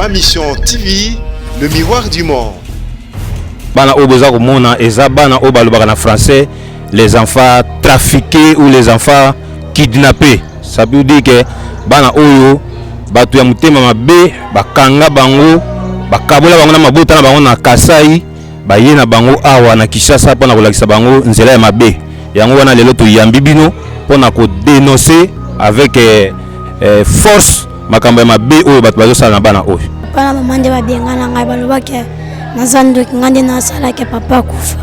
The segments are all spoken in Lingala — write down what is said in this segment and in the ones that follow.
Ma Mission TV, le miroir du monde. Bana oyo boza komona eza bana oyo balobaka na français les enfants trafiqués ou les enfants kidnappés. Ça veut dire que bana oyo bato ya motema mabe bakanga bango bakabola bango na mabota na bango na Kasai baye na bango awa na Kinshasa mpo na kolakisa bango nzela ya mabe. Yango wana lelo toyambi bino mpo na kodenoncer avec eh, eh, force makambo ya mabe oyo bato bazosala na bana oyo. Papa na mama nde babengana ngai, balobaki naza ndoki, ngai nde nasalaki papa akufa.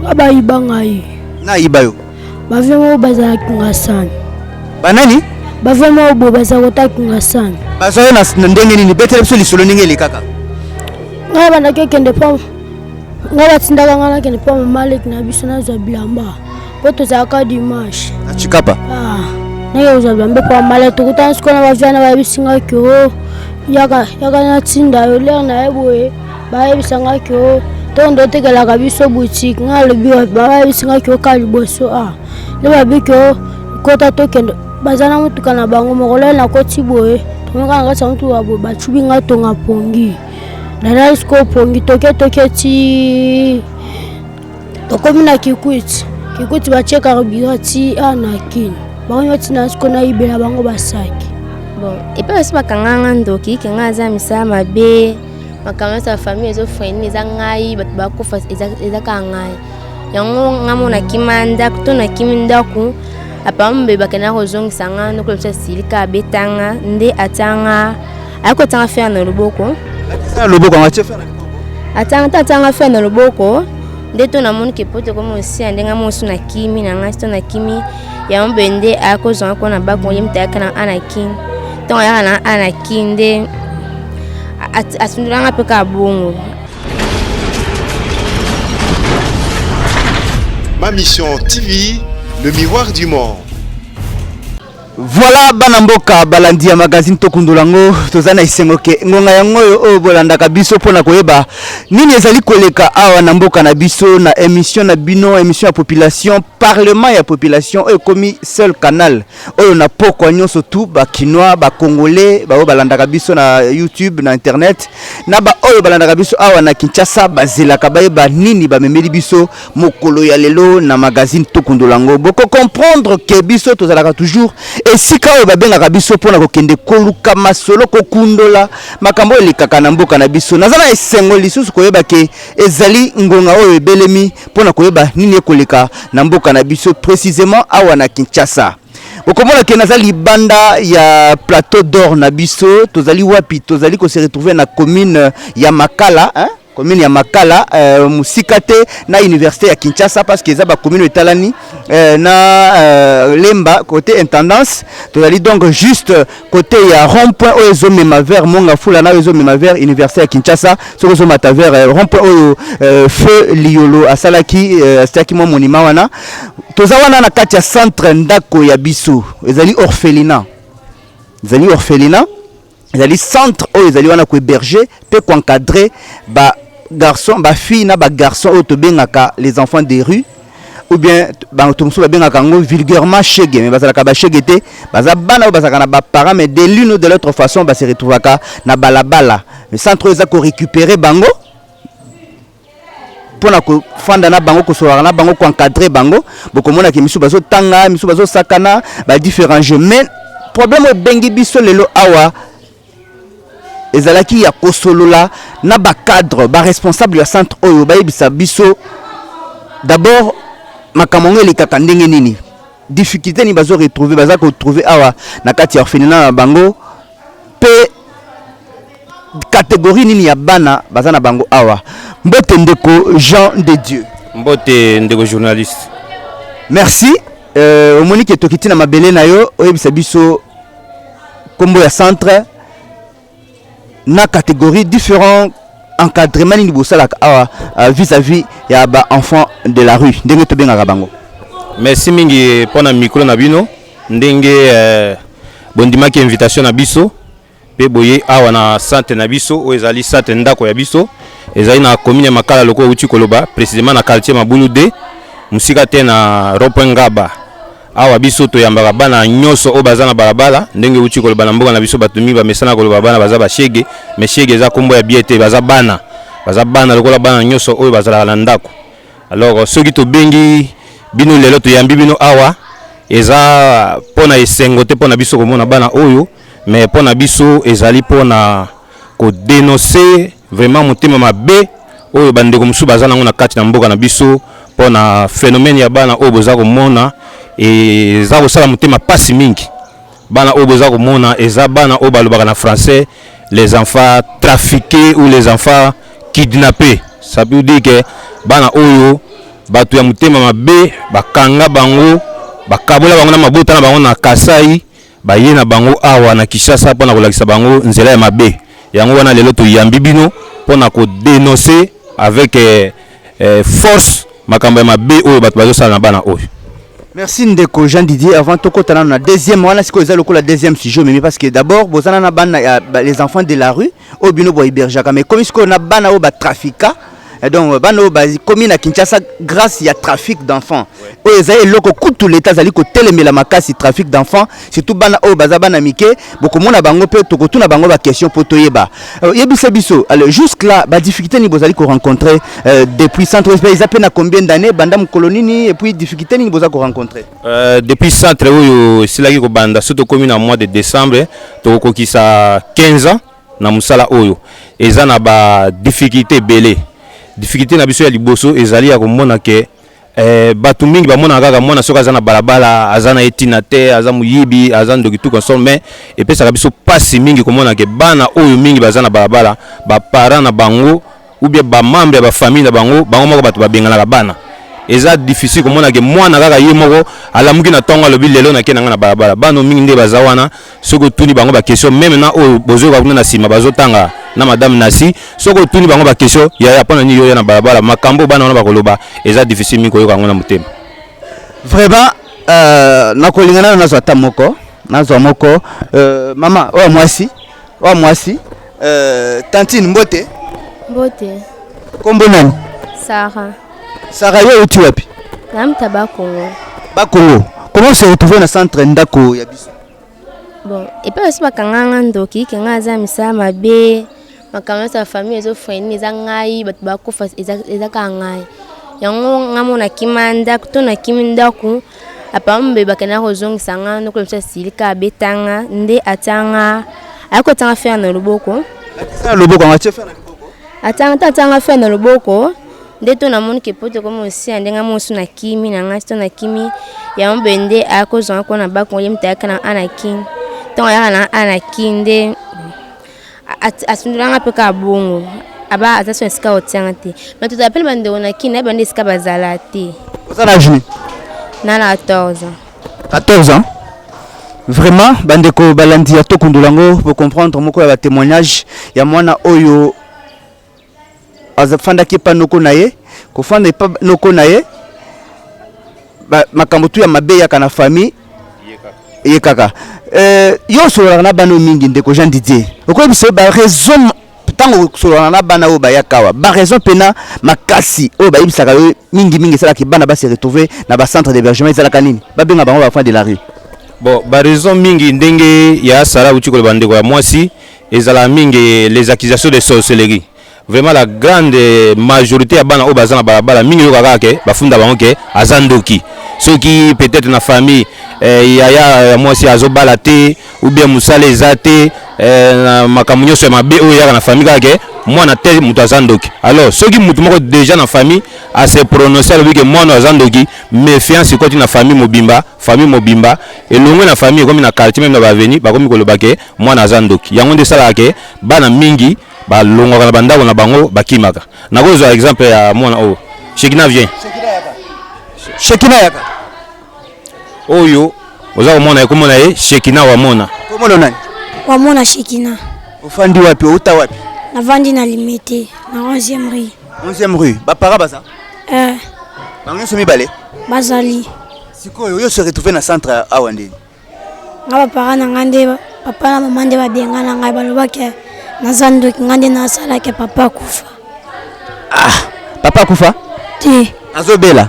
Nga bayiba ngai. Nayiba yo. Bavie moko bazala Kingasani. Banani? Bavie moko boye bazala kota Kingasani. Bazwa yo na ndenge nini? Betela biso lisolo ndenge elekaka. Ngai bandaki okende mpo ngai batindaka ngai nakende mpo mama leki na biso nazwa bilamba mpo tozalaka dimanche. Na Tshikapa? Ah, nake kozwa bilamba mpo mama leki tokutana sikoyo na bavie wana bayebisi ngai ke o yaka yaka natinda yo lere na ye boye bayebisa ngai ke o ntongo nde otekelaka biso boutique ngai alobi wapi bayebisi ngai ke oka liboso a nde babi ke o kota tokende baza na motuka na bango mokolo ye nakoti boye tomoka na kati ya motuka boye bacubi ngai tonga pongi nalali sikoyo pongi toke toke ti tokomi na kikwiti kikwiti batie carburant ti a na kini bango nyonso na sikoyo nayibela bango basaki bon epai basi bakanga nga ndoki ke nga aza misala mabe makambo nyonso ya famille ezofrene eza ngai bato bakufa eza kaka ngai yango nga mo nakima ndako to nakimi ndako apama mobebe bakendaka kozongisa nga nokolo biso asilika abetanga nde atianga ayaki kotianga fer na loboko atianga te atianga fer na loboko nde to namoni ke poto ekomi osia nde nga mosu nakimi na ngai to nakimi yango boye nde ayaki kozwanga kuna na bakongo ye moto ayaka na anakini ntango ayaka na anakini nde asundolanga mpe kaka bongo. Ma Mission TV, le miroir du monde. Voilà bana mboka balandi ya magazine tokundola yango toza na esengo ke ngonga yango oyo oyo bolandaka biso mpo na koyeba nini ezali koleka awa na mboka na biso na émission na bino émission ya population parlement ya population oyo ekomi seul canal oyo na pokwa nyonso tout ba kinois ba congolais baoyo balandaka biso na youtube na internet na baoyo balandaka biso awa na kinshasa bazelaka bayeba nini bamemeli biso mokolo ya lelo na magazine tokundola yango boko comprendre ke biso tozalaka toujours esika oyo babengaka biso mpona kokende koluka masolo kokundola makambo oyo elekaka na mboka na biso naza na esengo lisusu koyeba ke ezali ngonga oyo ebelemi mpo na koyeba nini ekoleka na mboka na biso précisément awa na Kinshasa. Okomona ke naza libanda ya plateau d'or na biso, tozali wapi? Tozali ko se retrouver na commune ya Makala hein? commune ya Makala euh, mosika te na université ya Kinshasa parce que eza ba commune etalani euh, na euh, Lemba côté intendance tozali donc juste Cote ya rond point oyo ezo mema vers Mont Ngafula na oyo ezo mema vers université ya Kinshasa soki ozo mata vers euh, rond point oyo euh, feu Liyolo asalaki euh, atiaki mwa monument wana toza wana na kati ya centre ndako ya biso ezali orphelinat ezali orphelinat ezali centre oyo ezali wana kohéberger mpe koencadrer ba garçon ba fille na ba garçon oyo tobengaka les enfants des rues ou bien bato mosusu babengaka yango vulgairement shege mais bazalaka bashege te baza bana oyo bazalaka na baparents mais de l'une ou de l'autre façon ba se retrouvaka na balabala mais centre oyo eza korécupérer bango mpo na kofanda na bango kosololaka na bango koencadre bango bokomonaka misusu bazotanga misusu bazosakana ba différents jeux mais problème oyo ebengi biso lelo awa ezalaki ya kosolola na ba cadre ba responsable ya centre oyo bayebisa biso d'abord makambo yango elekaka ndenge nini difficulté nini bazo retrouver baza kotrouver awa na kati ya orphelinat na bango mpe catégorie nini ya bana baza na bango awa mbote ndeko Jean de Dieu mbote ndeko journaliste merci euh, omoni ke tokiti na mabele na yo oyebisa biso kombo ya centre na catégorie différent encadrement nini bosalaka awa euh, vis-à-vis ya ba enfants de la rue ndenge tobengaka bango merci mingi mpona micro na bino ndenge euh, bondimaki invitation na biso mpe boye awa na centre na biso oyo ezali centre ndako ya biso ezali na commune ya makala lokola outi koloba précisément na quartier mabulu 2 mosika te na rond-point ngaba. Awa biso toyambaka bana nyonso oyo baza na balabala. Ndenge euti koloba, na mboka na biso bato mingi bamesana koloba bana baza bashege, mais shege eza nkombo ya bien te. Baza bana, baza bana lokola bana nyonso oyo bazalaka na ndako. Alors soki tobengi bino lelo, toyambi bino awa, eza mpo na esengo te mpo na biso komona bana oyo, mais mpo na biso ezali mpo na kodénoncer vraiment motema mabe oyo bandeko mosusu baza nango na kati na mboka na biso mpo na phénomène ya bana oyo boza komona. Eza kosala motema pasi mingi. Bana oyo boza komona eza bana oyo balobaka na français les enfants trafiqués ou les enfants kidnappés. Ça veut dire que bana oyo, bato ya motema mabe bakanga bango, bakabola bango na mabota na bango na Kasai, baye na bango awa na Kinshasa mpona kolakisa bango nzela ya mabe. Yango wana lelo toyambi bino mpona kodénoncer avec force makambo ya mabe oyo bato bazosala na bana oyo. Merci, ndeko Jean Didier. Avant tokota nano na deuxième wana, sikoyo eza lokola deuxième sujet omemi, parce que d'abord bozana na bana ya les enfants de la rue oyo bino bohébergeaka, mais komi sikoyo na bana oyo batrafika. Donc bana oyo bakomi na Kinshasa grâce ya trafic d'enfants, oyo eza eloko kutu leta azali kotelemela makasi, trafic d'enfants, surtout bana oyo baza bana mike. Bokomona bango mpe tokotuna bango baquestion mpo toyeba. Yebisa biso, alors jusque là badifficulté nini bozali korencontrer depuis centre eza mpe na combien d'années, banda mokolo nini, et puis difficulté nini boza korencontrer? Depuis centre oyo esilaki kobanda, so tokomi na mois de décembre, tokokokisa 15 ans na mosala oyo. Eza na badifficulté ebele. Difficulté na biso ya liboso ezali ya komona ke bato mingi bamonaka kaka mwana soki aza na balabala, aza na etina te, aza moyibi, aza ndoki, tout consort. Mais epesaka biso mpasi mingi komona ke bana oyo mingi baza na balabala, baparent na bango ou bien bamembre ya bafamille na bango, bango moko bato babenganaka bana. Eza difficile komona ke mwana kaka ye moko alamuki na ntongo, alobi: "Lelo nake na ngai na balabala." Bana mingi nde baza wana, soki otuni bango baquestion, même na oyo bozoyoka kuna na nsima bazotanga na madame Nasi, soki otuni bango baquestion: "Yaya, mpo na nini yoya na balabala?" Makambo bana wana bakoloba eza difficile mingi koyoka yango na motema. Vraiment, nakolinga nano nazwa ata moko, nazwa moko, mama oyo mwasi, oyo mwasi, tantine, mbote. Mbote. Kombo nani? Sara. Sara, yo euti wapi? Namuta Bakongo. Bakongo. Comment se retrouver na centre Ndako ya Biso? Bon, epai basi bakanga nga ndoki, ke ngai aza misala mabe, makambo nyonso ya famille ezofreiner eza ngai, bato bakufa eza kaka ngai. Yango nga mo nakima ndako to nakimi ndako. Apama mbe bakenda kozongisa nga ndoko mosu, asilika, abetanga nde atianga, ayaki kotianga fer na loboko. Na loboko yango atie fer na loboko? Atianga te, atianga fer na loboko nde to namoni ke po tokomi osia ndenge mosu nakimi na ngai. To nakimi yango boye nde aya kozwanga kuna na Bakongo. Ye moto ayaka na ana kini, ntongo ayaka na ana kini nde asundolanga mpe kaka bongo. Aba aza so esika otianga te, mais tozala mpe na bandeko na kini, nayeba nde esika bazala te. Oza na âge? Na 14 ans. 14 ans. Vraiment, bandeko balandi ya Tokundola yango, bocomprendre moko ya batémoignage ya mwana oyo afandaki epa noko na ye. Kofanda epa noko na ye, makambo tu ya mabe eyaka na famille ye kaka. Yo osololaka na bana oyo mingi, ndeko Jean Didier, okoyebisa yo baraison ntango osololaka na bana oyo bayaka awa, baraison mpena makasi oyo bayebisaka yo mingimingi esalaka bana base retrouver na bacentre d'hébergement ezalaka nini, babenga bango baenfant de la rue? Bon, baraison mingi, ndenge ya Sara uti koloba, ndeko ya mwasi, ezalaka mingi les accusations de sorcellerie. Vraiment, la grande majorité ya bana oyo baza na balabala mingi, yoka kaka ke bafunda bango ke aza ndoki. Soki peut-être na famille, yaya ya mwasi azobala te ou bien mosala eza te, na makambo nyonso ya mabe oyo eyaka na famille, kaka ke mwana te moto aza ndoki. Alors soki motu moko déjà na famille ase prononce, alobi ke mwana aza ndoki, méfiance ekoti na famille mobimba. Famille mobimba elongwe na famille, ekomi na quartier, même na baavenue, bakomi koloba ke mwana aza ndoki. Yango nde esalaka ke bana mingi balongwaka na bandako na bango, bakimaka. Nakozwa exemple ya mwana oyo Shekina, vient. Shekina, yaka. Oyo oza komona ye, komona ye Shekina Wamona. Komona nani? Wamona Shekina. Ofandi wapi? Outa wapi? Navandi na Limete, na 11e rue. 11e rue. Baparents baza? Eh. Bango nyonso mibale? Bazali. Sikoyo oyo se retrouve na centre awa ndeni? Nga baparents na ngai nde, papa na mama nde babenga na ngai, balobaki naza ndoki, ngai nde nasalaki papa akufa. Ah, papa akufa? Te. Azobela?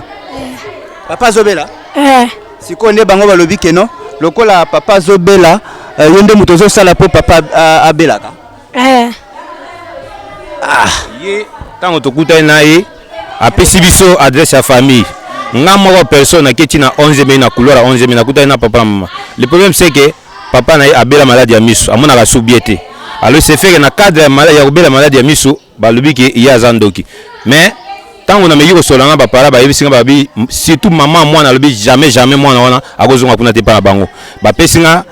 Papa azobela? Eh. Sikoyo nde bango balobi ke non, lokola papa azobela, yo nde moto ozosala mpo papa abelaka. Eh. Ah, ye ntango tokutani na ye, apesi biso adresse ya famille. Nga moko personne aketi na 11 mai na couloir ya 11 mai, nakutani na papa na mama. Le problème, c'est que papa na ye abela maladi ya miso, amonaka su bien te. Alors c'est fait que na cadre ya kobela maladi ya miso, balobi ke ye aza ndoki. Mais ntango nameki kosola na bapara, bayebisi nga, babi surtout mama mwana alobi jamais, jamais mwana wana akozonga kuna te mpa na bango. Bapesi nga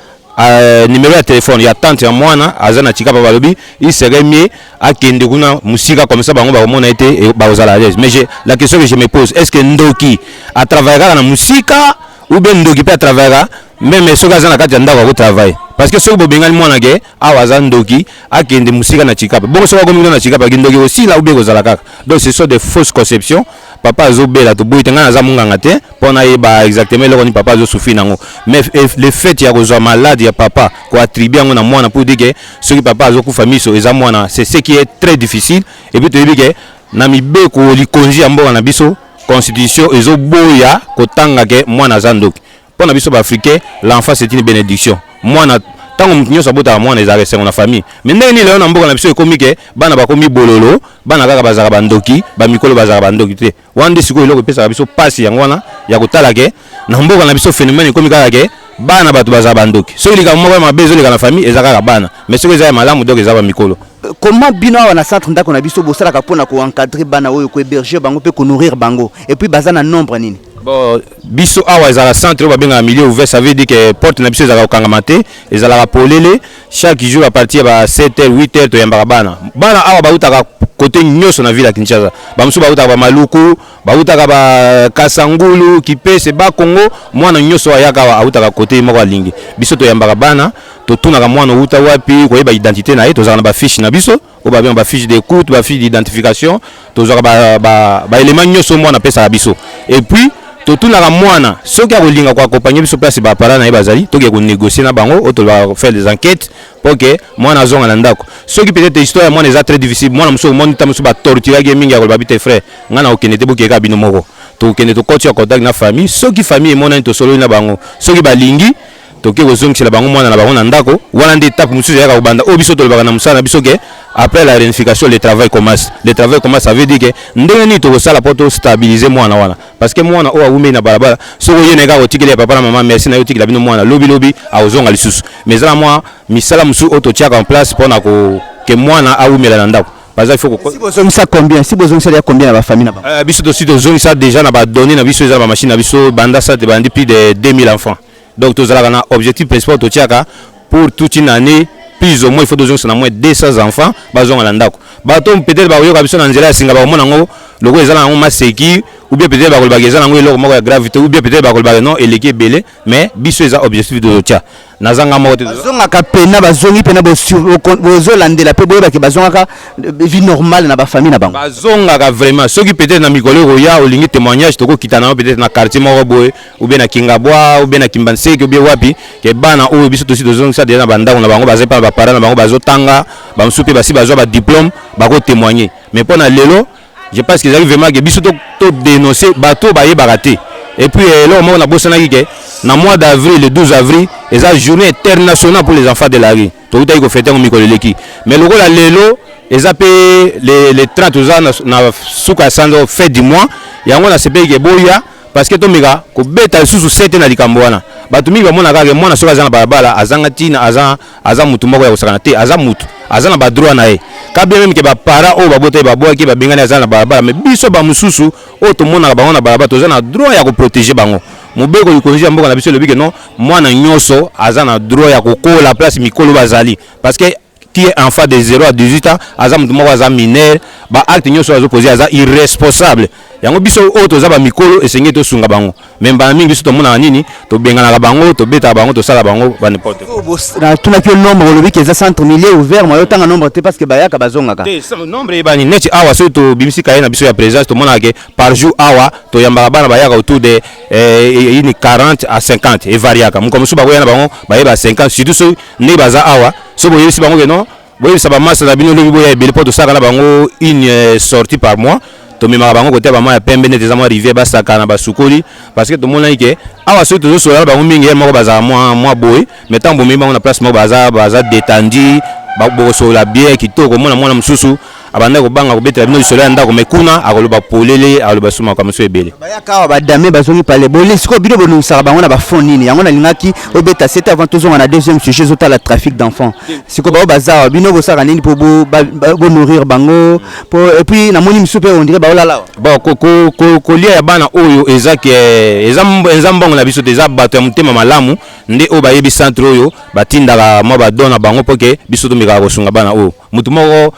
numéro ya téléphone ya tante ya mwana aza na Tshikapa. Balobi il serait mieux akende kuna mosika, comme ça bango bakomona ye te, bakozala à l'aise. Mais la question que je me pose, est ce que ndoki atravaille kaka na mosika ou bien ndoki mpe atravaillaka même soki aza na kati ya ndako akotravaille? Parce que soki bobengani mwana ke awa aza ndoki, akende mosika na Tshikapa, bongo soki akomi kuna na Tshikapa, kindoki kosila ou bien kozala kaka? Donc ce sont des fausses conceptions. Papa azobela, toboyi te. Ngai naza monganga te mpo nayeba exactement eloko nini papa azosouffrir nango, mais le fait ya kozwa malade ya papa, koattribue yango na mwana pour dire ke soki papa azokufa miso eza mwana, c'est ce qui est très difficile. Et puis toyebi ke na mibeko likonzi ya mboka na biso, constitution ezoboya kotanga ke mwana aza ndoki. Mpo na biso baafricain, l'enfant, c'est une bénédiction. Mwana, ntango moto nyonso abotaka mwana, ezalaka esengo na famille. Mais ndenge nini lelo na mboka na biso ekomi ke bana bakomi bololo, bana kaka bazalaka bandoki, bamikolo bazalaka bandoki te? Wana nde sikoyo eloko epesaka biso mpasi. Yango wana ya kotala ke na mboka na biso phénomène ekomi kaka ke bana bato bazala bandoki. Soki likambo moko ya mabe ezoleka na famille, eza kaka bana, mais soki eza ya malamu, donc eza bamikolo. Comment bino awa na centre Ndako na Biso bosalaka mpona koencadre bana oyo, kohéberger bango mpe konourrir bango? Et puis baza na nombre nini? Bon, biso awa ezalaka centre oyo babengaka milieu ouvert. Ça veut dire que porte na biso ezalaka kokangama te, ezalaka polele chaque jour à partir ya ba 7 heures, 8 heures toyambaka bana. Bana awa bautaka kote nyonso na ville ya Kinshasa. Bamosusu bautaka Bamaluku, bautaka Bakasangulu, Kipese, Bakongo. Mwana nyonso ayaka awa autaka kote moko alingi. Biso toyambaka bana, totunaka mwana outa wapi, koyeba identité na ye. Tozalaka na bafiche na biso oyo babengaka bafiche d'écoute, bafiche d'identification. Tozwaka baélément nyonso mwana apesaka biso. Et puis totunaka mwana soki akolinga koaccompagne biso place baparent na ye bazali, toke konégocie na bango, oyo tolobaka faire des enquêtes, mpo ke mwana azonga na ndako. Soki peut-être histoire ya mwana eza très difficile, mwana mosusu omoni ta mosusu batorturaki ye mingi, akoloba bi te: "Frère, ngai na kokende te, bokeka bino moko." Tokokende, tokoti ya contact na famille. Soki famille emonani, tosololi na bango, soki balingi, toke kozongisela bango mwana na bango na ndako. Wana nde étape mosusu eyaka kobanda, oyo biso tolobaka na mosala na biso ke après la réunification, le travail commence. Le travail commence, ça veut dire ke ndenge nini tokosala mpo tostabilize mwana wana? Parce que mwana oyo awumeli na balabala, soki oye na ye kaka kotikeli ya papa na mama, merci na ye, otikela bino mwana, lobi lobi akozonga lisusu. Mais eza na mwa misala mosusu oyo totiaka en place mpona ke mwana awumela na ndako. Par exemple, il faut Si bozongisa combien? Si bozongisa ya combien na bafamille na bango? Biso tosi tozongisa déjà na badonnées na biso, eza na bamachine na biso, banda sa tebandi, plus de 2000 enfants. Donc tozalaka na objectif principal totiaka pour toute une année, plus ou moins il faut tozongisa na moins 200 enfants bazonga na ndako. Bato peut-être bakoyoka biso na nzela ya singa, bakomona yango lokola eza na yango maseki, ou bien peut-être bakolobaka eza nango eloko moko ya gravité, ou bien peut-être bakolobaka non, eleki ebele. Mais biso eza objectif tozotia, nazanga moko te. Bazongaka pena, bazongi pena, bozolandela mpe boyebake bazongaka vie normale na bafamille na bango? Bazongaka vraiment. Soki peut-être na mikolo ekoya olingi témoignage, tokokita nango peut-être na quartier moko boye, ou bien na Kingabwa, ou bien na Kimbanseke, ou bien wapi, ke bana oyo biso tosi tozongisa deja na bandako na bango, baza mpa na baparent na bango, bazotanga, bamosusu mpe basi bazwa badiplôme, bakotémoigne. Mais mpo na lelo, je pense que ezalaki vraiment ke biso todénonce bato oyo bayebaka te. Et puis eloko moko nabosanaki, ke na mois d'avril, le 12 avril, eza journée internationale pour les enfants de la rue. Tokutaki kofete yango mikolo eleki, mais lokola lelo eza mpe le 30, toza na suka ya sanza, fin du mois, yango nasepeli ke boya, parce que tomeka kobeta lisusu sete na likambo wana. Bato mingi bamonaka kaka mwana soki aza na balabala, azanga ntina, aza mutu moko ya kosakana te. Aza mutu, aza na badroit na ye ka bien même ke baparent oyo babota ye babwaki, babengani, aza na balabala. Mais biso bamosusu oyo tomonaka bango na balabala, toza na droit ya koprotéger bango. Mobeko likonzi ya mboka na biso elobi ke non, mwana nyonso aza na droit ya kokola place mikolo bazali, parce que qui est enfant de 0 à 18 ans aza moto moko aza mineur. Baacte nyonso azopose, aza irresponsable. Yango biso oyo toza bamikolo, esengeli tosunga bango. Mais mbala mingi biso tomonaka nini? Tobenganaka bango, tobetaka bango, tosala bango ba n'importe quoi. Natunaki yo nombre, olobi ke eza centre milieu ouvert, moyo otanga nombre te parce que bayaka, bazongaka. Te, nombre eyebani. Neti awa, soki tobimisi kaye na biso ya présence, tomonaka ke par jour awa toyambaka bana bayaka autour de une 40 à 50, evariaka. Moko mosusu bakoya na bango bayeba 50, surtout soki ndenge baza awa. Soki boyebisi bango ke non, boyebisa bamasa na bino, lobi boya ebele, mpo tosalaka na bango une sortie par mois. Tomemaka bango kote ya bamai ya pembe, neti eza mwa rivière, basakana, basukoli, parce que tomonaki ke awa soki tozosolola na bango mingi, ye moko bazala mwa boye. Mais ntango bomemi bango na place moko, baza détendu, bokosolola bien kitoko. Omona mwana mosusu abandaki kobanga kobetela bino lisolo ya ndako, mais kuna akoloba polele, akoloba su makambo mosusu ebele. Bayaka awa, badame bazongi pale bole. Sikoyo bino bonongisaka bango na bafond nini? Yango nalingaki obeta sete avant tozonga na deuxième sujet, ezotala trafic d'enfants. Sikoyo bao baza awa, bino bosalaka nini mpo bonourrir bango? Po et puis namoni misu mpe on dirait baolala awa. Bon, kolia ya bana oyo eza ke eza mbongo na biso te. Eza bato ya motema malamu nde oyo bayebi centre oyo, batindaka mwa badon na bango mpo ke biso tomekaka kosunga bana oyo. Motu moko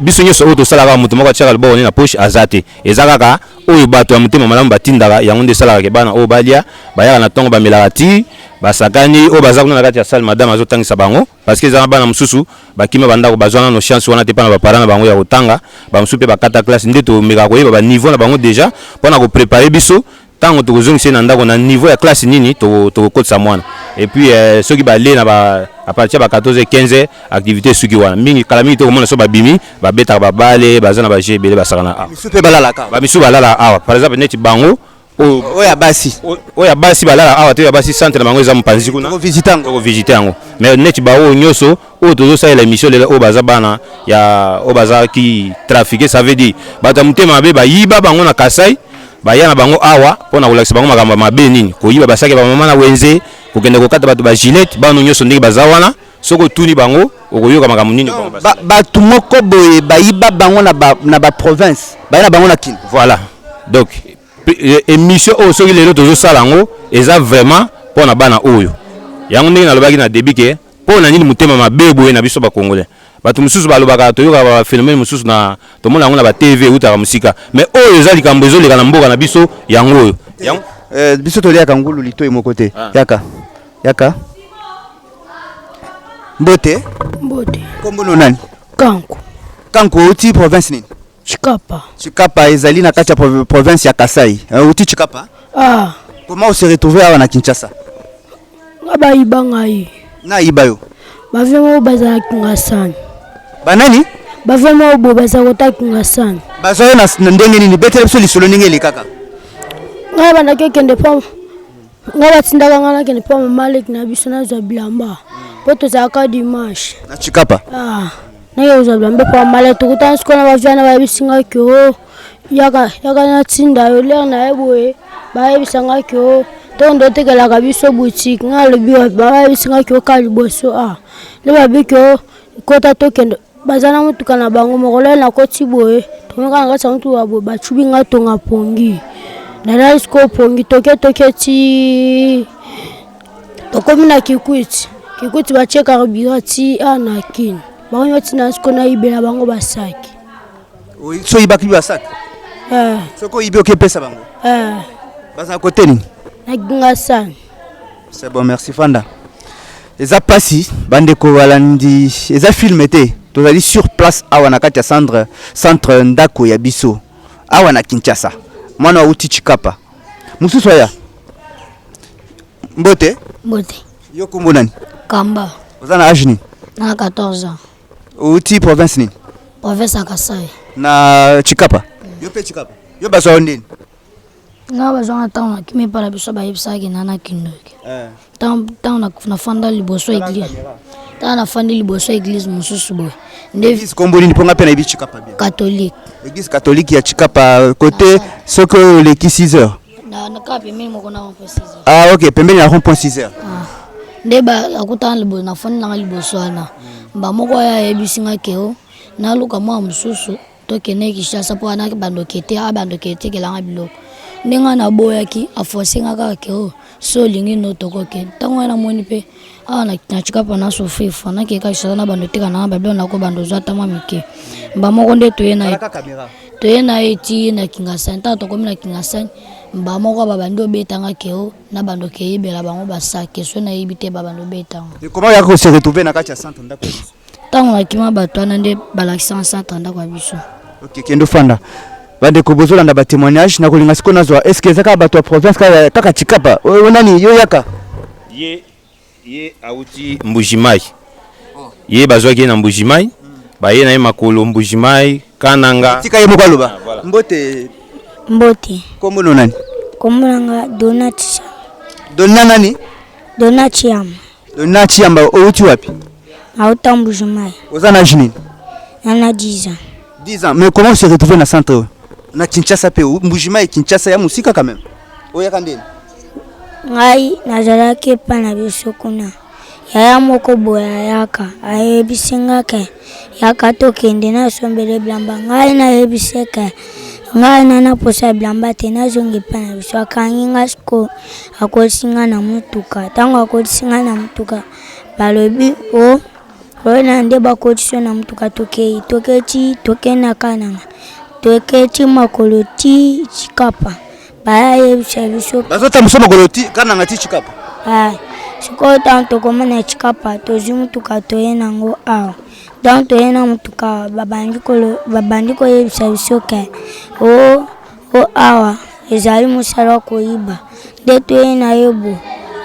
biso nyonso oyo tosalaka, motu moko atiaka loboko ne na poche aza te. Eza kaka oyo bato ya motema malamu batindaka, yango nde esalaka ke bana oyo balia. Bayaka na ntongo, bamelaka ti, basakani. Oyo baza kuna na kati ya salle, madame azotangisa bango, parce que eza na bana mosusu bakima bandako, bazwa nano chance wana te mpa na baparent na bango ya kotanga. Bamosusu mpe bakata classe. Nde tomekaka koyeba baniveau na bango déjà mpona koprépare biso ntango tokozongisa ye na ndako, na niveau ya classe nini tokokotisa mwana. Et puis soki balie na ba à partir ya ba 14 15, activité esuki wana. Mingi, kala mingi tokomona so babimi, babetaka babale, baza na bajeux ebele, basaka na awa. Misu mpe balalaka awa. Bamisu balala awa, par exemple neti bango oyo. Oyo ya basi? Oyo ya basi balala awa te. Oyo ya basi, centre na bango eza mopanzi kuna. Tokovisite yango. Tokovisite yango. Mais neti baoyo nyonso oyo tozosalela émission lelo, oyo baza bana ya oyo bazalaki trafiqué, ça veut dire bato ya motema mabe bayiba bango na Kasai, baya na bango awa mpona kolakisa bango makambo ya mabe. Nini? Koyiba basaki ya bamama na wenze, kokende kokata bato bagilete. Bano nyonso ndenge baza wana, soki otuni bango, okoyoka makambo nini bango basala. Bato moko boye bayiba bango na baprovince, baya na bango na Kini. Voilà. Donc émission oyo, soki lelo tozosala yango, eza vraiment mpona bana oyo. Yango ndenge nalobaki na début ke mpo na nini motema mabe boye na biso bacongolais? Bato mosusu balobaka, toyokaka baphénomène mosusu na tomona yango na batv, eutaka mosika, mais oyo eza likambo ezoleka na mboka na biso. Yango oyo yango. Biso toliaka ngulu litoi moko te. Ah. Yaka, yaka, mbote. Mbote. Kombo no nani? Kanku. Kanku, outi province nini? Tshikapa. Tshikapa ezali na kati ya province ya Kasai. Outi Tshikapa? Ah. Comment ose retrouve awa na Kinshasa? Nga bayiba ngai. Nayiba yo? Bavie moko bazalaki Kingasani. Banani? Bavie moko boye bazala kota Kingasani. Bazwa yo na ndenge nini? Betela biso lisolo ndenge elekaka. Ngai bandaki okende mpo ngai batindaka ngai nakende mpo mama leki na biso nazwa bilamba, mpo tozalaka dimanche. Na Tshikapa? Ah, nake kozwa bilamba mpo mama. Tokutana sikoyo na bavia na bayebisi ngai ke o yaka, yaka natinda yo. Lere na ye boye, bayebisa ngai ke o tokende otekelaka biso boutique. Ngai alobi wapi? Bayebisi ngai ke oka liboso a nde babi ke o kota, tokende, baza na motuka na bango moko. Lere nakoti boye, tomoka na kati ya motuka boye, bacubi ngai tonga pongi. Nalali sikoyo pongi. Toke, toke ti tokomi na Kikwiti. Kikwiti batie carburant ti a na Kini. Bango nyonso na sikoyo nayibela bango basaki. So oyibaki basaki? Eh. Soki oyibi, okepesa bango? Eh. Bazala kote nini? Na Kingasani. C'est bon, merci. Fanda. Eza pasi, bandeko balandi, eza film te. Tozali sur place awa na kati ya centre Ndako ya Biso awa na Kinshasa. Mwana auti Tshikapa, mosusu aya. Mbote. Mbote. Yo kombo nani? Kamba. Oza na age nini? Na 14 ans. Outi province nini? Province ya Kasai. Na Tshikapa? Yo mpe Tshikapa? Yo bazwa yo ndeni? Nga bazwanga ntango nakimi epai na biso, bayebisaki na nakindoki. Ntango nafanda liboso église, ntango nafandi liboso église mosusu boye nde. Église kombo nini? Mpo nga mpe nayebi Tshikapa bien. Catholique. Église catholique ya Tshikapa, côté soki oleki 6 heures? Na kaka pembeni moko na rond-point 6 heures. Ah ok, pembeni ya rond point 6 heures. Nde akutana liboso, nafandi nanga liboso wana, bamoko oyo ayebisi nga ke o naluka mwa mosusu, tokende Kinshasa mpo wana bandoki te, abandoki etekelanga biloko. Ndenge nga naboyaki, aforce nga kaka ke o so olingi no tokokende. Ntango wana namoni mpe awa na Tshikapa na souffrir fa nakeka Kinshasa na bando teka nanga babiloko, nako bando ozwa ata mwa mike. Bamoko nde toye na ye, toye na ye ti na Kingasani. Ntango tokomi na Kingasani, bamoko babandi obetanga ke o na bando keyebela bango basake so nayebi te, babandi obetanga. Et comment oyaka kose retrouver na kati ya centre Ndako ya Biso? Ntango nakima bato wana nde balakisanga centre Ndako ya Biso. Ok, kende ofanda. Bandeko bozolanda batémoignage, nakolinga sikoyo nazwa, est ce que eza kaka bato ya province kaka Tshikapa? Oyo nani? Yo yaka. Ye auti Mbujimai. Ye bazwaki ye na Mbujimai, baye na ye makolo Mbujimai, Kananga. Tika ye moko aloba. Mbote. Mbote. Kombo no nani? Kombo na nga Dona Chiyamba. Dona nani? Dona Chiyamba. Dona Chiyamba, outi wapi? Auta Mbujimayi. Oza na âge nini? Nana 10 ans. 10 ans. Mais comment se retrouver na centre na Kinshasa pe Mbujimayi Kinshasa ya musika quand même. Oyaka ndeni? Ngai nazalaki epai na biso kuna. Yaya moko boye ayaka ayebisi nga ke yaka tokende nasombele bilamba. Ngai nayebisi ke ngai na na posa ya bilamba te, nazonga epai na biso. Akangi nga sikoyo akotisi nga na motuka. Ntango akotisi nga na motuka balobi o oyo na nde bakotisi yo na motuka, tokei tokei ti tokei na Kananga, tokei ti makolo ti Tshikapa. Bayebisa biso bazotambusa makolo ti Kananga ti Tshikapa. Ah, sikoyo ntango tokoma na Tshikapa tozwi motuka toye nango awa. Ntango toye na motuka babandi koyebisa biso ke o o awa ezali mosala wa koyiba nde toye na yo bo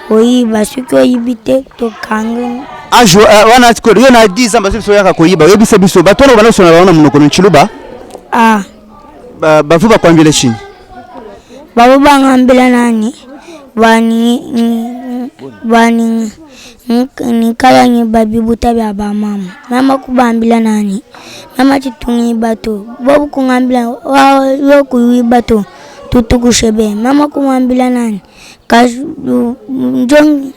oyiba, soki oyibi te tokangi. Age wana sikoyo yo na 10 ans bazo biso oyaka koyiba, oyebisa biso bato wana bana sona bango na monoko na Tshiluba. Ah. Bavu bakwambela chini babo bangambela nani bani bani nikala nyiba bibuta bya bamama mama kubambila nani mama titungiba to bobu kungambila yo kuyiba to tutukushebe mama kumwambila nani kasi njongi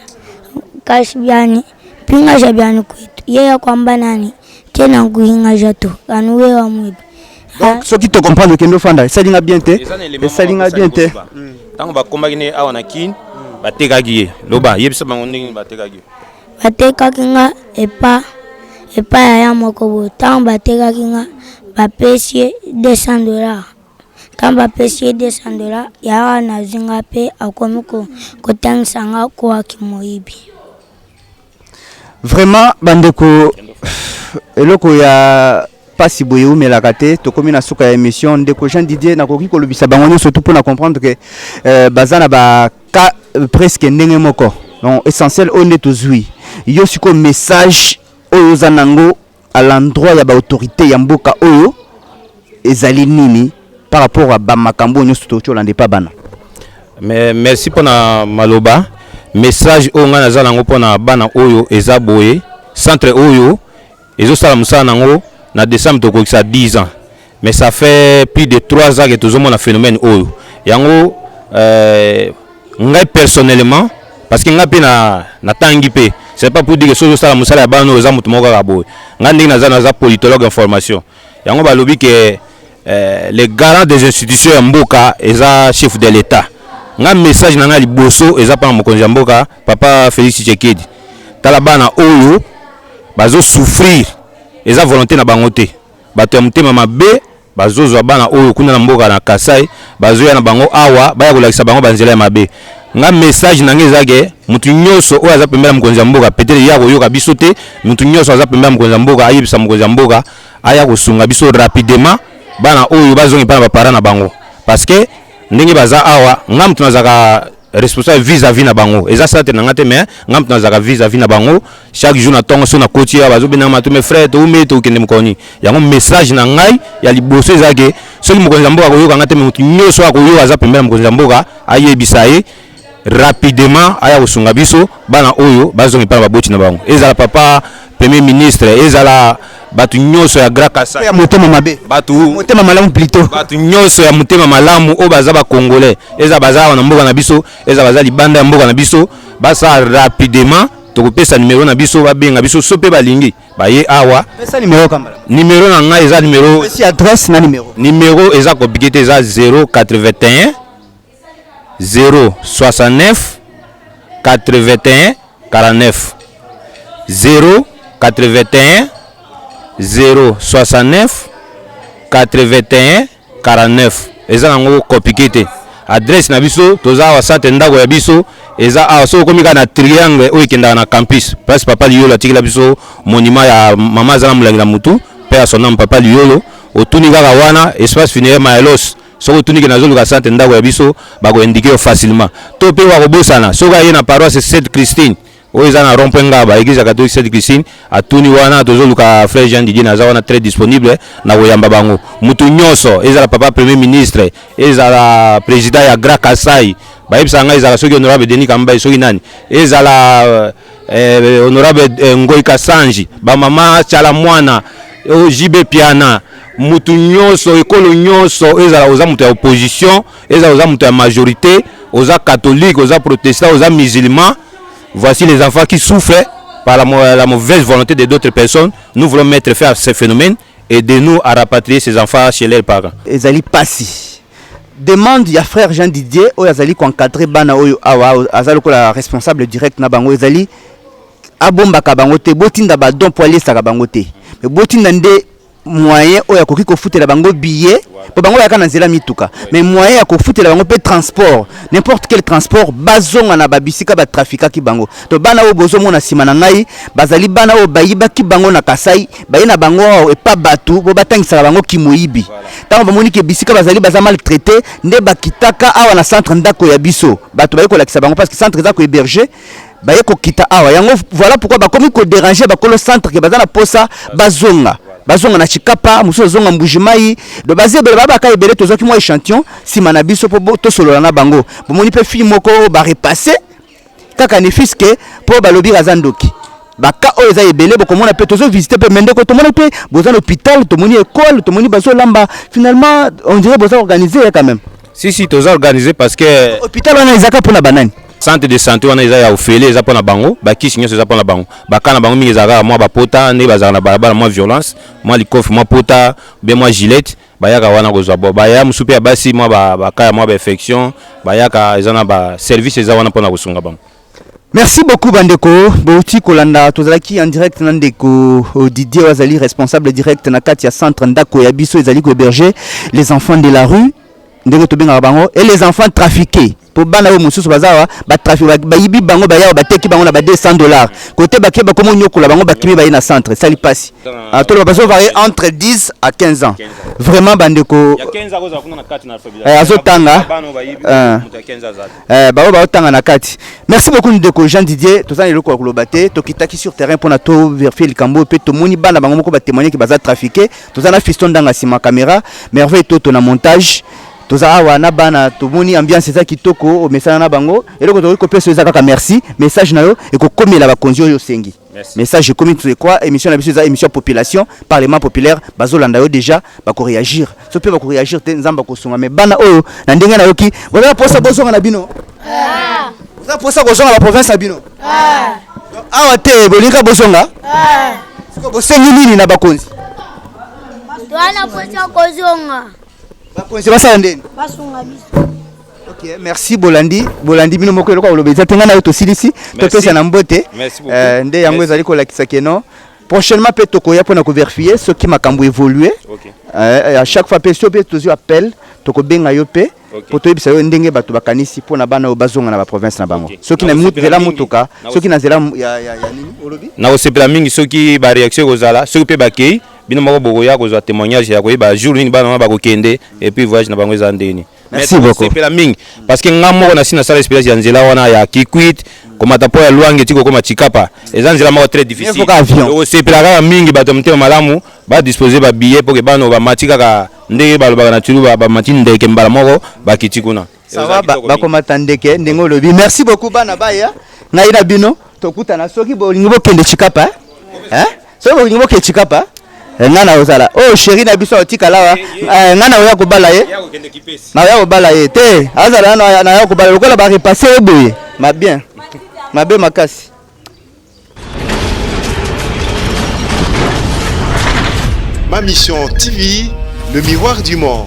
kasi byani pingaja byani kwetu yeye kwamba nani tena kuingaja to anu wewa mwibi. Donc soki to comprendre kendo fanda esali nga bien te, esali nga bien te. Ntango bakomaki ne awa na Kin, batekaki ye. Loba, yebisa bango ndenge batekaki ye. Batekaki nga epa epa yaya moko boye. Ntango batekaki nga bapesi ye 200 $. Ntango bapesi ye 200 $, yaya wana azwi nga mpe akomi kotangisa nga kowaki moyibi. Vraiment bandeko, eloko ya pasi boye eumelaka te. Tokomi na suka ya émission. Ndeko Jean Didier, nakoki kolobisa bango nyonso tu mpona comprendre ke baza na baka presque ndenge moko. Donc essentiel oyo nde tozwi yo sikoyo, message oyo oza nango à l'endroit ya baautorité ya mboka oyo ezali nini par rapport à bamakambo oyo nyonso toki olanda epa bana? Mais merci mpona maloba. Message oyo ngai naza nango mpona bana oyo eza boye: centre oyo ezosala mosala nango na décembre tokokisa 10 ans, mais ça fait plus de 3 ans que tozomona phénomène oyo. Yango ngai personnellement, parce que ngai mpe natangi mpe, c'est pas pour dire que soki ozosala mosala ya bana oyo eza moto moko kaka boye. Ngai ndenge naza politologue information. Yango balobi ke le garant des institutions ya mboka eza chef de l'État. Nga message na ngai liboso eza mpona mokonzi ya mboka, papa Félix Tshisekedi. Tala bana oyo bazosouffrir, eza volonté na bango te. Bato ya motema mabe bazozwa bana oyo kuna na mboka na Kasai, bazoya na bango awa, baya kolakisa bango banzela ya mabe. Nga message na ngai eza ke motu nyonso oyo aza pembeni ya mokonzi ya mboka, peut-être ye akoyoka biso te, motu nyonso aza pembeni ya mokonzi ya mboka ayebisa mokonzi ya mboka aya kosunga biso rapidement, bana oyo bazongi mpa na baparent na bango. Parce que ndenge baza awa, nga motu nazalaka responsable vis-à-vis na bango. Eza centre na nga te, mais nga motu nazalaka vis-à-vis na bango chaque jour. Na ntongo so nakoti awa, bazobendanga mato: "Mes frère, toumeli, tokende mokoni." Yango message na ngai ya liboso eza ke soki mokonzi ya mboka akoyoka nga te, mais motu nyonso akoyoka aza pembeni ya mokonzi ya mboka ayebisa ye rapidement aya kosunga biso, bana oyo bazonga epai na baboti na bango. Ezala papa premier ministre, ezala bato nyonso ya Grand Kasai ya motema mabe, bato motema malamu plutôt. Bato nyonso ya motema malamu oyo baza bacongolais, eza baza awa na mboka na biso, eza baza libanda ya mboka na biso, basala rapidement. Tokopesa numero na biso, babenga biso so mpe balingi baye awa. Pesa numero kambala. Numero na ngai eza numero Pesi adresse na numero. Numero eza compliqué te, eza 081 069 81 49, 081 069 81 49. Eza nango compliqué te. Adresse na biso, toza awa, centre ndako ya biso eza awa. Soki okomi kaka na triangle oyo ekendaka na campus, place papa Liyolo atikela biso monument ya mama aza na molangi na mutu mpe ya son âme papa Liyolo, otuni kaka wana espace funéraire Mayelos. Soki otuni ke nazoluka centre ndako ya biso, bakoindiquer yo facilement. To mpe wakobosana, soki aye na paroisse Sainte Christine. Oyo eza na rond point Ngaba, eglise ya catholique Sainte Christine, atuni wana tozoluka frère Jean Didier naza wana très disponible na koyamba bango. Mutu nyonso ezala papa premier ministre, ezala président ya Grand Kasai, bayebisaka ngai ezala soki honorable Denis Kambayi soki nani, ezala eh, honorable eh, Ngoy Kasanji, ba mama Tshala Mwana, oh, JB Piana, mutu nyonso ekolo nyonso ezala oza mutu ya opposition, ezala oza mutu ya majorité, oza catholique, oza protestant, oza musulman. Voici les enfants qui souffrent par la mauvaise volonté de d'autres personnes. Nous voulons mettre fin à ce phénomène et de nous à rapatrier ces enfants chez leurs parents. Ezali pasi. Demande ya frère Jean Didier oyo azali ko encadrer bana oyo awa aza lokola responsable direct na bango ezali abombaka bango te, botinda ba don po alesaka bango te, mais botinda nde moyen oyo akoki kofutela bango billet po bango bayaka na nzela mituka, mais moyen ya kofutela bango pe transport, n'importe quel transport, bazonga na babisika batrafikaki bango. To bana oyo bozomona nsima na ngai bazali bana oyo bayibaki bango na Kasai, baye na bango awa epa bato bo batangisaka bango kimoyibi. Ntango bamoni ke bisika bazali baza maltraité, nde bakitaka awa na centre Ndako ya Biso. Bato baye kolakisa bango parce que centre eza kohéberger, baye kokita awa yango. Voilà pourquoi bakomi kodéranger bakolo centre ke baza na posa bazonga, bazonga na Tshikapa, mosusu azonga Mbujimayi. Do baza ebele, babaka ebele. Tozwaki mwa échantillon nsima na biso mpo tosolola na bango. Bomoni mpe fille moko oyo barepasse kaka ne fût-ce que mpo balobi aza ndoki. Baka oyo eza ebele, bokomona mpe tozovisite mpe. Me ndeko, tomoni mpe boza na hôpital, tomoni école, tomoni bazolamba. Finalement on dirait boza organisé quand même. Si, si, toza organisé parce que hôpital wana ezaka mpona banani? Centre de santé wana eza ya ofele, eza mpona bango. Bakisi nyonso eza mpona bango. Baka na bango mingi ezalaka kaka mwa bapota ndenge bazalaka na balabala, mwa violence, mwa likofi, mwa pota bien mwa gilette, bayaka wana kozwa bo baya mosusu mpe ya basi, mwa baka ya mwa bainfection bayaka. Eza na baservice eza wana mpona kosunga bango. Merci beaucoup bandeko bouti kolanda. Tozalaki en direct na ndeko Didier oyo azali responsable direct na kati ya centre Ndako ya Biso, ezali kohéberger les enfants de la rue ndenge tobengaka bango et les enfants trafiqués, po bana oyo mosusu baza awa batrafic, bayibi bango, bayawa bateki bango na ba 200 $ kote bake, bakoma onyokola bango, bakimi, baye na centre. Esali mpasi. Ah, toloba bazovarie entre 10 à 15 ans. Vraiment bandeko, azotanga bango baotanga na kati. Merci beaucoup ndeko Jean Didier. Toza na eloko ya koloba te. Tokitaki sur terrain mpona tovérifier likambo oyo mpe tomoni bana bango moko batémoigne ke baza trafiqué. Toza na Fiston Ndanga nsima caméra, Merveille Toto na montage. Toza awa na bana, tomoni ambiance eza kitoko, omesana na bango. Eloko tokoki kopesa eza kaka merci. Message na yo ekokomela bakonzi oyo osengi. Message ekomi quoi? Émission na biso eza émission population, parlement populaire. Bazolanda yo déjà, bakoréagir. So mpe bakoréagir te, Nzambe akosunga. Mais bana oyo na ndenge nayoki, boza mposa bozonga na bino, boza mposa kozonga baprovince na bino awa te, bolinga bozonga. Sikoyo bosengi nini na bakonzi? Towana mposa kozonga. Bakonzi basala ndeni? Basunga biso. Ok, merci. Bolandi, bolandi bino moko. Eloko koloba eza te. Ngai na yo tosilisi, topesa na mbote. Nde yango ezali kolakisa keno prochainement mpe tokoya mpona kovérifier soki makambo évolue. À chaque fois mpe so mpe tozwi appel, tokobenga yo mpe po toyebisa yo ndenge bato bakanisi mpona bana oyo bazonga na baprovince na bango. Soki na nzela motuka, soki na nzela ya nini olobi? Nakosepela mingi soki baréaction ekozala, soki mpe bakei, bino moko bokoya kozwa témoignage ya koyeba jour nini bana wana bakokende et puis voyage na bango eza ndeni. Merci beaucoup. Sepela mingi parce que nga moko nasi nasala expérience ya nzela wana ya Kikwit, komata po ya Lwange ti kokoma Tshikapa, eza nzela moko très difficile. Okosepela kaka mingi bato ya motema malamu badispose babillet po ke bana bamati kaka ndenge balobaka na Tshiluba, bamati ndeke mbala moko bakiti kuna. Ça va, bakomata ndeke ndenge olobi. Merci beaucoup bana baya. Ngai na bino tokutana soki bolingi bokende Tshikapa, soki bolingi bokende Tshikapa, ngai na ozala oyo chéri na biso aotikala awa. Ngai na oya kobala ye, naoya kobala ye te, azala naya kobala lokola barepasse ye boye mabien mabe makasi. Ma Mission TV, le miroir du monde.